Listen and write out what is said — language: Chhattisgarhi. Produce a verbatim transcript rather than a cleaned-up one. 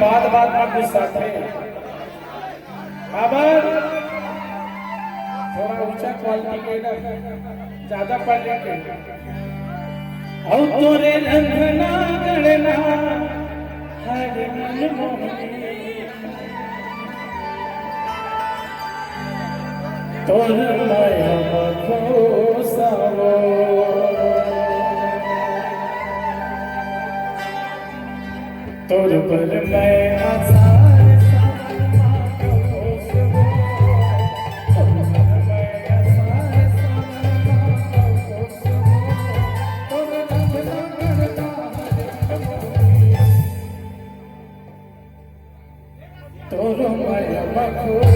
बात बात में गुस्साथे। काबर? थोड़ा ऊंचा क्वालिटी के ना, ज्यादा पढ़ लेते। अउ तोरे रंगना गढ़ना हर मन मोहनी। तोर माया मा खुश हों। तोर बर मैं आसार सावन मा खुश हों। तोर बर मैं आसार सावन मा खुश हों। तोर रंग रंग तोर माया मा खुश।